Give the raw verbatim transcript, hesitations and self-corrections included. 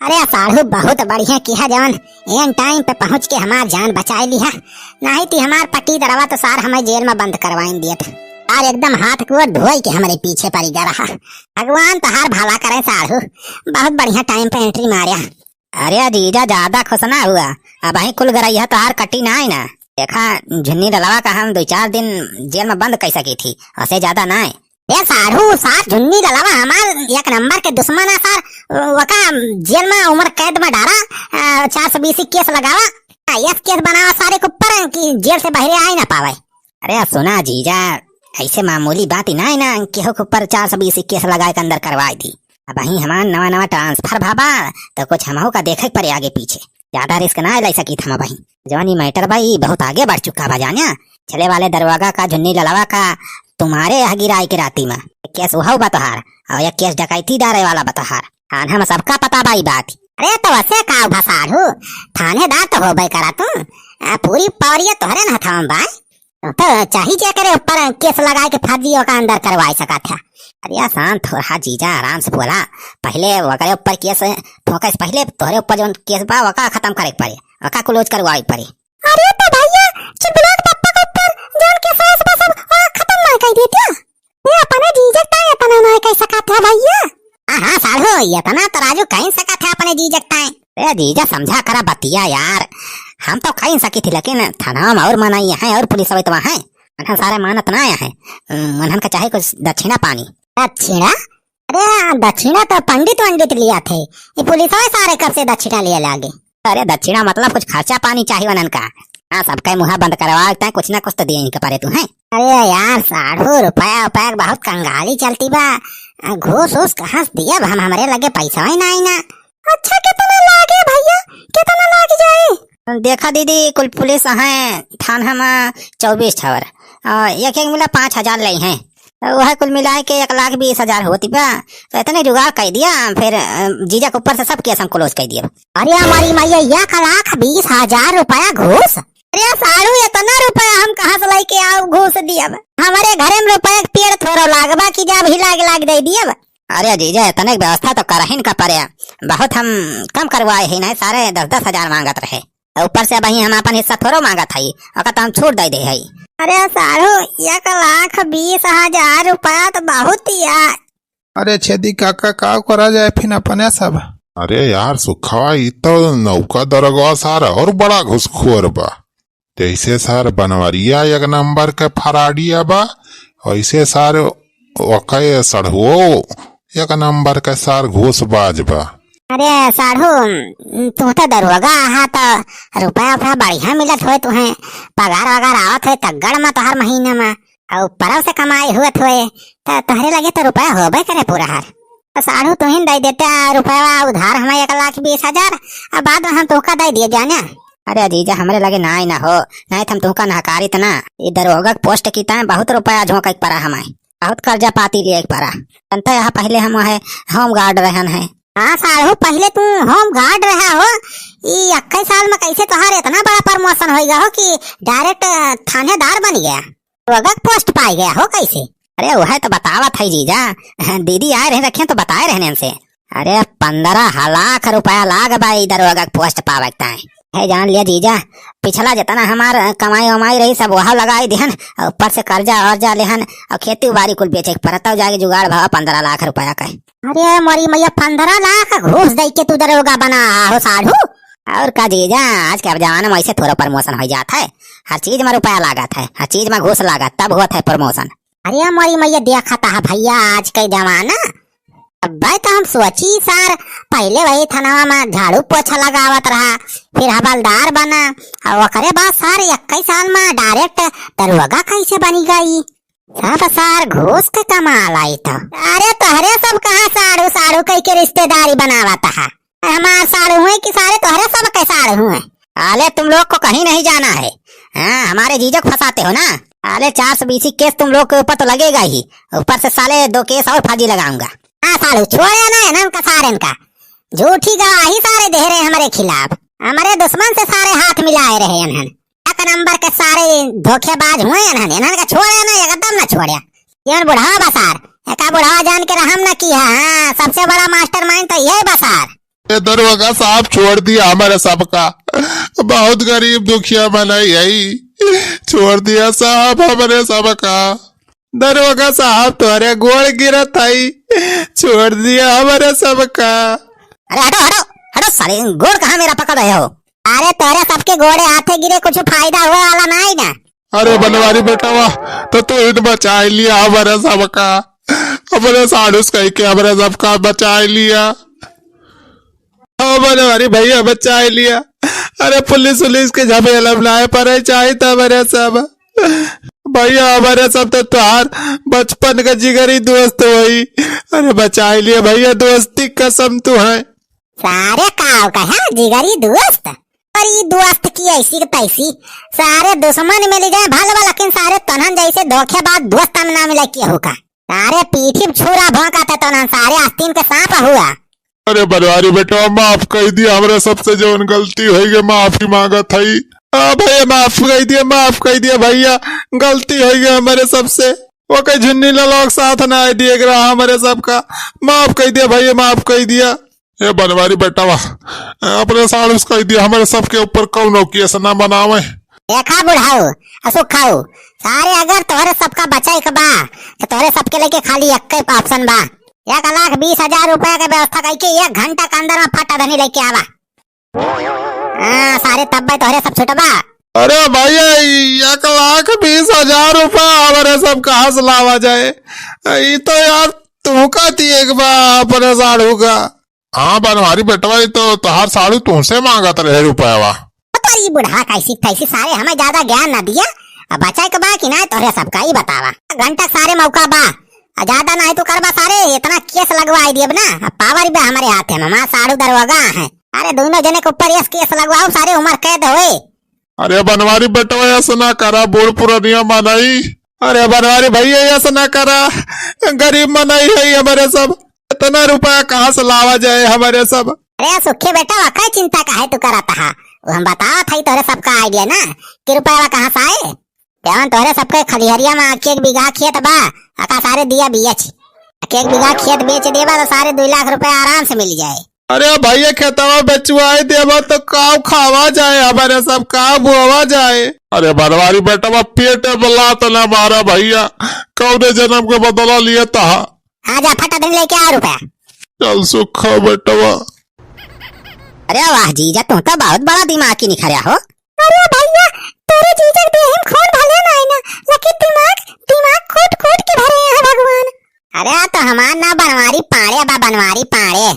अरे साढ़ू, बहुत बढ़िया किहा जवन एन टाइम पे पहुँच के हमार जान बचाए लिहा, नाहीं ती हमार पट्टीदरवा तो सार हमें जेल में बंद करवाइन दियत। सार एकदम हाथ गोड़ धोई के हमरे पीछे पड़ी गा रहा। भगवान तोहार भला करे साढ़ू, बहुत बढ़िया टाइम पे एंट्री मार्या। अरे जीजा, ज्यादा खुश ना हुआ, अबहीं कुल गरैया तोहार कटी नाहीं ना। देखा, झुन्नी ललवा का हम दुइ चार दिन जेल में बंद कइ सकी थी, ओसे ज्यादा नाहीं। ए साढ़ू, सार झुन्नी ललवा हमार एक नंबर के दुश्मन है सार, वका जेल में उम्र कैद में डारा, अ, चार सौ बीसी केस लगावा, अ, ऐस केस बनावा सारे के ऊपर कि जेल से बहरे आए ना पावे। अरे सुना जीजा, ऐसे मामूली बात ही नाहीं ना, केहू के ऊपर चार सौ बीसी केस लगाए के अंदर करवाए दी। अबहीं हमार नवा नवा ट्रांसफर भवा, तो कुछ हमहू का देखे के पड़े आगे पीछे। ज्यादा रिस्क ना ले सकी हम अबहीं। जवन ई मैटर बा, ई बहुत आगे बढ़ चुका बा, जान्या। चले वाले दरोगा का, झुन्नी ललवा का, तुम्हारे यहाँ गिराए के राती में। केस उहउ बा तोहार, और एक केस डकैती डारे वाला बा तोहार। थाना में सबका पता बा ई बात। अरे तो वैसे का भा साढ़ू, थानेदार तो होबे करा तू। आ, पूरी पावरिया तोहरे न हथवा में बा। तो चाही जे करे ऊपर केस लगाए के फर्जी ओका अंदर करवाए सकत है। अरे शांत हो रहा जीजा, आराम से बोला। पहले ओकरे ऊपर केस ठोके से पहले तोहरे ऊपर जौन केस बा ओका खत्म करे के पड़े, ओका क्लोज करवाए के पड़े। अरे तो भैया, चिपलोग पप्पा के ऊपर जौन केस बा सब ओका खत्म ना कर देतिया। ये अपने जीजक ताई इतना ना कह सकत है भैया। हाँ, हाँ, साढ़ू, इतना तो राजू कह सकत है अपने जीजक ताई। ए जीजा, समझा करा बतिया यार, हम तो कह सकी थी, लेकिन थाना में और मनई है और पुलिस वाले तो वहाँ है, उन्हन सारे मानत ना आया है। उम, उन्हन का चाहे कुछ दक्षिणा पानी। दक्षिणा? अरे हाँ, दक्षिणा तो पंडित वंडित लिया थे, ये पुलिस वाले सारे कब से दक्षिणा लिए लागे? अरे दक्षिणा मतलब कुछ खर्चा पानी चाहिए उन्हन का। हाँ, सबके मुँह बंद करवा के कुछ ना कुछ तो दिए इनके परे तू है। अरे यार साढ़ू, रुपया उपया के बहुत कंगाली चलती बा। आ, घूस उस कहाँ से दियब हम, हमरे लगे पैसा ही नाहीं ना। अच्छा, कितना लागे भैया, कितना लाग जाए? देखा दीदी, कुल पुलिस हैं थाना में चउबीस ठवर, आ, एक एक मिला पाँच हजार ले हैं, तो वह कुल मिला के एक लाख बीस हजार होती बा। तो इतने जुगाड़ कर दिया, फिर, अ, जीजा के ऊपर से सब केस हम क्लोज कर दिया। अरे हमारी मैया, एक लाख बीस हजार रुपया घूस? अरे साढ़ू, इतना रुपया हम कहाँ से लेके आओ घूस दियब? हमारे घरे में रुपया के पेड़ थोड़ो लागबा कि जब ही लाग लाग दे दियब। अरे जीजा, इतने की व्यवस्था तो करहिन का पड़े, बहुत हम कम करवाए ही नहीं, सारे दस दस हजार मांगत रहे, ऊपर से अबहीं हम अपन हिस्सा थोड़ो मांगत हई, ओका तो हम छूट दे दे हई। अरे साढ़ू, एक लाख बीस हजार रुपया तो बहुत ही है। अरे छेदी काका, का करा जाए फिर अपने सब? अरे यार सुखवा, ई तो नौका दरोगा सार और बड़ा घुसखोर बा। जैसे सार बनवरिया एक नंबर के फराडिया बा, वैसे सार ओके सढ़ुओ एक नंबर के सार घूसबाज बा। अरे साढ़ू, तू तो दरोगा आहा, तो रुपया उपया बढ़िया मिलत होए तुहें, पगार वगार आवत होए तगड़ में तोहर महीना में, और परव से कमाई हुअत होए, तो तोहरे लगे तो रुपया होबे करे पूरा हर। तो साढ़ू तू ही दे देते रुपया उधार हमें एक लाख बीस हजार, अब बाद में हम तोहका दे दिए जाने। अरे जीजा, हमरे लगे नाई ना हो, नाई तो हम तोहका नहकारित ना। ई दरोगा के पोस्ट की ताए बहुत रुपया झोंके के पड़ा हमें, बहुत कर्जा पाती लिए के पड़ा। जानते यहाँ पहले हम वहे होम गार्ड रहन है। हाँ साढ़ू, पहले तू होम गार्ड रहा हो, ई इक्कीस साल में कैसे तोहार इतना बड़ा प्रमोशन हो गया हो कि डायरेक्ट थानेदार बन गया, दरोगा के पोस्ट पाई गया हो कैसे? अरे वह तो बतावत है जीजा, दीदी आए रहे रखे तो बताए रहने से। अरे पन्द्रह लाख रुपया लाग बा ई दरोगा के पोस्ट पावे के ताई। है जान लिया जीजा, पिछला जितना हमार कमाई वमाई रही सब वहाँ लगाई दिहन, और ऊपर से कर्जा वर्जा लेहन, और खेती बाड़ी कुल बेचे के पड़त, तब जाके जुगाड़ भवा पन्द्रह लाख रुपया का। अरे मोरी मैया, पन्द्रह लाख घूस दे के तू दरोगा बना हो साढ़ू? और का जीजा, आज के अब जमाना में ऐसे थोड़ा प्रमोशन हो जात है, हर चीज में रुपया लागत है, हर चीज में घूस लागत तब होत है प्रमोशन। अरे मोरी मैया, देखत है भैया आज के जमाना। अब्बे तो हम सोची सार, पहले वही थानवा में झाड़ू पोछा लगावत रहा, फिर हवलदार बना, और ओकरे बाद सार इक्कीस साल में डायरेक्ट दरोगा कैसे बनी गई? सब सार घूस के कमाल आई तो। अरे तोहरे सब कहाँ साढ़ू साढ़ू कह के रिश्तेदारी बनावत है? हमार साढ़ू हुए कि सारे तोहरे सब के साढ़ू हुए? अरे तुम लोग को कहीं नहीं जाना है। हाँ, हमारे जीजा को फंसाते हो ना। अरे चार सौ बीसी केस तुम लोग के ऊपर तो लगेगा ही, ऊपर से साले दो केस और फर्जी लगाऊंगा। हाँ साढ़ू, छोड़े ना इन्हन का सारे इनका। झूठी गवाही सारे दे रहे हमारे खिलाफ, हमारे दुश्मन से सारे हाथ मिलाए रहे इन्हन। एक नंबर के सारे धोखेबाज हुए इन्हन, इन्हन का छोड़े ना, एकदम ना छोड़े। ये बुढ़ावा बा सार, एका बुढ़ावा जान के रहम ना किया। हाँ, सबसे बड़ा मास्टरमाइंड तो ये बा सार। ए दरोगा साहब, छोड़ दिया हमरे सबका। बहुत गरीब दुखिया मनई हई, छोड़ दिया साहब हमरे सबका। दरोगा साहब, तोहरे गोड़ गिरत हई, छोड़ दिया हमरे सबका। अरे हटो, हटो, हटो सारे, गोड़ कहाँ मेरा पकड़ रहे हो? अरे तोहरे सबके गोड़े हाथे गिरे कुछ फायदा हुए वाला नाहीं ना। अरे बनवारी बेटवा, तो तू ही तो बचाइ लिया हमरे सबका, हमरे साढ़ुस कहि के हमरे सबका बचाइ लिया। हाँ बनवारी भइया, बचाइ लिया। अरे पुलिस उलिस के झमेला में नाहीं पड़े चाहित हमरे सब। भइया हमरे सब तो तोहार बचपन का जिगरी दोस्त होई। अरे बचाइ लिया भइया, दोस्ती कसम तू है। सारे काव का है जिगरी दोस्त, पर ई दोस्त की ऐसी के तैसी। सारे दुश्मन मिल जाए भल बा, लेकिन सारे तोहन जैसे धोखेबाज दोस्त हम ना मिले केहू का। सारे पीठी में छुरा भोंका थे तोहन, सारे आस्तीन के सांप हुआ। अरे बनवारी बेटवा, माफ कइ दिया, हमरे सबसे जौन गलती होइ गई, माफी मांगत हई। हाँ भइया, माफ कइ दिया, माफ कइ दिया भइया, गलती होइ गई हमरे सबसे। ओके झुन्नी लाला के साथ ना आए दिए के रहा हमरे सबका, माफ कइ दिया भइया, माफ कइ दिया। ए बनवारी बेटवा, अपने साढ़ुस कहि दिया, हमरे सबके ऊपर कौनो केस ना बनावे। देखा बुढ़ाऊ, असुखाऊ, सारे अगर तोहरे सबका बचाए के बा, तो तोहरे सबके लेके खाली एक ही option बा। एक लाख बीस हजार रुपया के व्यवस्था कइके एक घंटा के अंदर में फटाधनी लेके आवा। हाँ, सारे तब भाई तोहरे सब छुटबा। अरे भइया, एक लाख बीस हजार रुपया हमरे सब कहाँ से लावा जाए? ई तो यार तुमका दिए के बा अपने साढ़ू का। हाँ बनवारी बेटवा, ई तो तोहार साढ़ू तुमसे मांगत रहे रुपयावा। तो ई बुढ़ा कैसी कैसी सारे हमें ज्यादा ज्ञान ना दिया। अब बचाए के बा कि ना तोहरे सबका ई बतावा। घंटा सारे मौका बा, आ ज्यादा नाहीं तो करबा सारे, इतना केस लगवाई दियब ना, अब power बा हमरे हाथे में, हमार साढ़ू दरोगा है। अरे दोनों जने के ऊपर यस केस लगवाओ, सारे उम्र कैद होए। अरे बनवारी बेटवा, यस ना करा, बूढ़ पुरनिया मनई। अरे बनवारी भइया, यस ना करा, गरीब मनई है हमरे सब, इतना रुपया कहाँ से लावा जाए हमरे सब? अरे सुखी बेटा, वका चिंता काहे तू करत हा? वो हम बतावत हई तोहरे सबका idea ना, कि रुपया कहाँ से आए? जवन तोहरे सबके खलिहरिया में एक एक बीघा खेत बा, अका सारे दिया बियच। एक एक बीघा खेत बेच देबा तो सारे दुई लाख रुपया आराम से मिल जाए। अरे भइया, खेतवा बेचवाए देबा तो काव खावा जाए, हमरे सब काव बोवा जाए। अरे बनवारी बेटवा, पेट में लात ना मारा भइया, कौने जन्म के बदला लिए तहा। हाँ जा, फटाधनी लेके आ रुपया। चल सुखा बेटवा। अरे वाह जीजा, तू तो बहुत बड़ा दिमाग की निखरया हो। अरे भइया, तोरे जीजा के देह में खून भले ना है ना, लेकिन दिमाग, दिमाग कूट कूट के भरे हैं भगवान। अरे तो हमार ना बनवारी पाड़े बा, बनवारी पाड़े।